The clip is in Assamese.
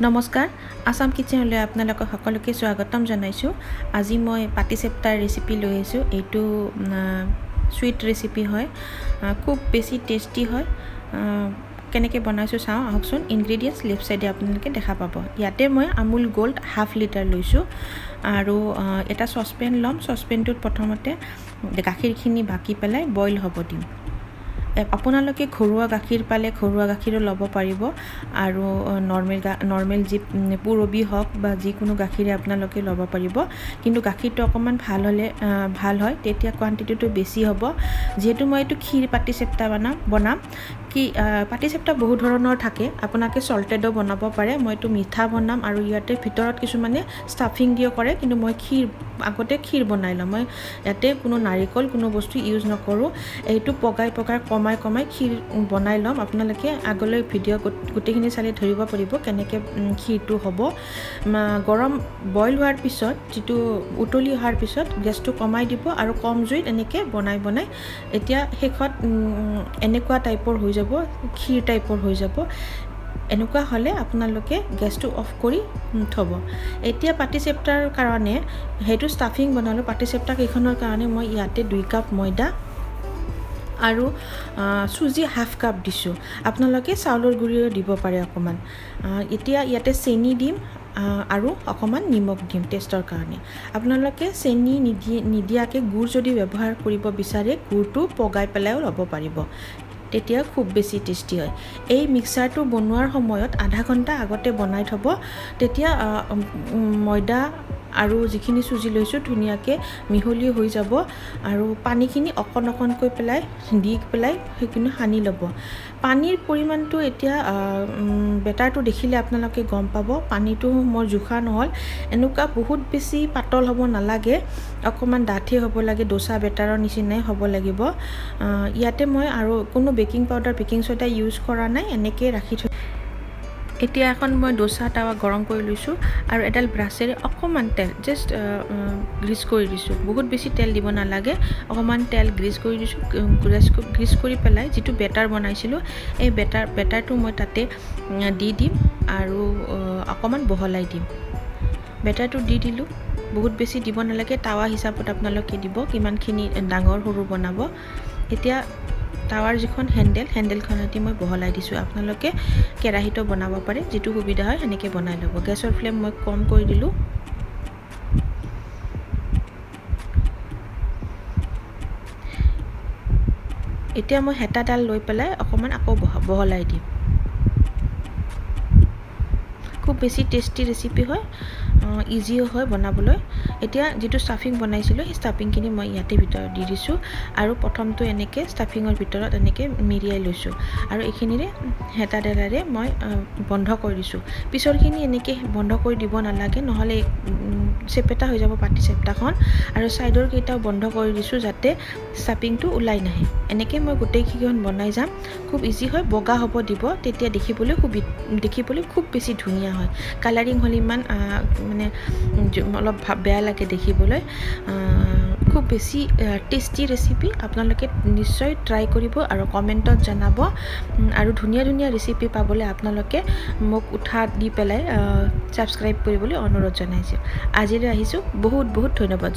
নমস্কাৰ, আছাম কিচেনলৈ আপোনালোকক সকলোকে স্বাগতম জনাইছোঁ। আজি মই পাটিচেপ্টাৰ ৰেচিপি লৈ আহিছোঁ। এইটো চুইট ৰেচিপি হয়, খুব বেছি টেষ্টি হয়। কেনেকৈ বনাইছোঁ চাওঁ আহকচোন। ইনগ্ৰেডিয়েণ্টছ লেফ্ট ছাইডে আপোনালোকে দেখা পাব। ইয়াতে মই আমুল গ'ল্ড হাফ লিটাৰ লৈছোঁ আৰু এটা চচপেন ল'ম। চচপেনটোত প্ৰথমতে গাখীৰখিনি বাকি পেলাই বইল হ'ব দিম। আপোনালোকে ঘৰুৱা গাখীৰ পালে ঘৰুৱা গাখীৰো ল'ব পাৰিব আৰু নৰ্মেল যি পূৰবী হওক বা যিকোনো গাখীৰে আপোনালোকে ল'ব পাৰিব। কিন্তু গাখীৰটো অকণমান ভাল হ'লে ভাল হয়, তেতিয়া কোৱাণ্টিটিটো বেছি হ'ব। যিহেতু মই এইটো ক্ষীৰ পাটিচেপ্টা বনাম। কি পাটিচেপ্টা বহুত ধৰণৰ থাকে, আপোনালোকে চল্টেডো বনাব পাৰে। মই এইটো মিঠা বনাম আৰু ইয়াতে ভিতৰত কিছুমানে ষ্টাফিং দিও কৰে, কিন্তু মই আগতে ক্ষীৰ বনাই ল'ম। মই ইয়াতে কোনো নাৰিকল কোনো বস্তু ইউজ নকৰোঁ। এইটো পগাই পগাই কমাই কমাই ক্ষীৰ বনাই ল'ম। আপোনালোকে আগলৈ ভিডিঅ' গোটেইখিনি চালে ধৰিব পাৰিব কেনেকৈ ক্ষীৰটো হ'ব। গৰম বইল হোৱাৰ পিছত, যিটো উতলি অহাৰ পিছত গেছটো কমাই দিব আৰু কম জুইত এনেকৈ বনাই বনাই এতিয়া শেষত এনেকুৱা টাইপৰ হৈ যাব, ক্ষীৰ টাইপৰ হৈ যাব। এনেকুৱা হ'লে আপোনালোকে গেছটো অফ কৰি থ'ব। এতিয়া পাটিচেপ্টাৰ কাৰণে সেইটো ষ্টাফিং বনালোঁ। পাটিচেপ্টা কেইখনৰ কাৰণে মই ইয়াতে 2 কাপ ময়দা আৰু চুজি হাফ কাপ দিছোঁ। আপোনালোকে চাউলৰ গুড়িও দিব পাৰে অকণমান। এতিয়া ইয়াতে চেনি দিম আৰু অকণমান নিমখ দিম টেষ্টৰ কাৰণে। আপোনালোকে চেনি নিদিয়াকৈ গুড় যদি ব্যৱহাৰ কৰিব বিচাৰে, গুড়টো পগাই পেলাইও ল'ব পাৰিব, তেতিয়া খুব বেছি টেষ্টি হয়। এই মিক্সাৰটো বনোৱাৰ সময়ত আধা ঘণ্টা আগতে বনাই থ'ব, তেতিয়া ময়দা আৰু যিখিনি চুজি লৈছোঁ ধুনীয়াকৈ মিহলি হৈ যাব। আৰু পানীখিনি অকণ অকণকৈ পেলাই দি পেলাই সেইখিনি সানি ল'ব। পানীৰ পৰিমাণটো এতিয়া বেটাৰটো দেখিলে আপোনালোকে গম পাব। পানীটো মোৰ জোখা নহ'ল। এনেকুৱা বহুত বেছি পাতল হ'ব নালাগে, অকণমান ডাঠেই হ'ব লাগে, দোচা বেটাৰৰ নিচিনাই হ'ব লাগিব। ইয়াতে মই আৰু কোনো baking powder, baking soda use কৰা নাই, এনেকৈয়ে ৰাখি থৈ। এতিয়া এখন মই দোচা টাৱা গৰম কৰি লৈছোঁ আৰু এডাল ব্ৰাছেৰে অকণমান তেল জাষ্ট গ্ৰীজ কৰি দিছোঁ। বহুত বেছি তেল দিব নালাগে, অকণমান তেল গ্ৰীজ কৰি দিছোঁ। গ্ৰীজ কৰি পেলাই যিটো বেটাৰ বনাইছিলোঁ, এই বেটাৰটো মই তাতে দি দিম আৰু অকণমান বহলাই দিম। বেটাৰটো দি দিলোঁ, বহুত বেছি দিব নালাগে, টাৱা হিচাপত আপোনালোকে দিব কিমানখিনি ডাঙৰ সৰু বনাব। এতিয়া টাৱাৰ যিখন হেণ্ডেল, হেণ্ডেলখনেদি মই বহলাই দিছোঁ। আপোনালোকে কেৰাহীতো বনাব পাৰে, যিটো সুবিধা হয় সেনেকৈ বনাই ল'ব। গেছৰ ফ্লেম মই কম কৰি দিলোঁ। এতিয়া মই হেতাডাল লৈ পেলাই অকণমান আকৌ বহলাই দিম। খুব বেছি টেষ্টি ৰেচিপি হয়, ইজিও হয় বনাবলৈ। এতিয়া যিটো ষ্টাফিং বনাইছিলোঁ, সেই ষ্টাফিংখিনি মই ইয়াতে ভিতৰত দি দিছোঁ আৰু প্ৰথমটো এনেকৈ ষ্টাফিঙৰ ভিতৰত এনেকৈ মেৰিয়াই লৈছোঁ আৰু এইখিনিৰে হেতাডালেৰে মই বন্ধ কৰি দিছোঁ। পিছৰখিনি এনেকৈ বন্ধ কৰি দিব নালাগে, নহ'লে চেপেটা হৈ যাব পাটিচেপ্টাখন। আৰু ছাইডৰ কেইটাও বন্ধ কৰি দিছোঁ যাতে ষ্টাফিংটো ওলাই নাহে। এনেকৈ মই গোটেইকেইখন বনাই যাম। খুব ইজি হয়, বগা হ'ব দিব, তেতিয়া দেখিবলৈ খুব বেছি ধুনীয়া হয়। কালাৰিং হ'লে ইমান মানে অলপ বেয়া লাগে দেখিবলৈ। খুব বেছি টেষ্টি ৰেচিপি, আপোনালোকে নিশ্চয় ট্ৰাই কৰিব আৰু কমেণ্টত জনাব। আৰু ধুনীয়া ধুনীয়া ৰেচিপি পাবলৈ আপোনালোকে মোক উৎসাহ দি পেলাই ছাবস্ক্ৰাইব কৰিবলৈ অনুৰোধ জনাইছোঁ। আজিলৈ আহিছোঁ, বহুত বহুত ধন্যবাদ।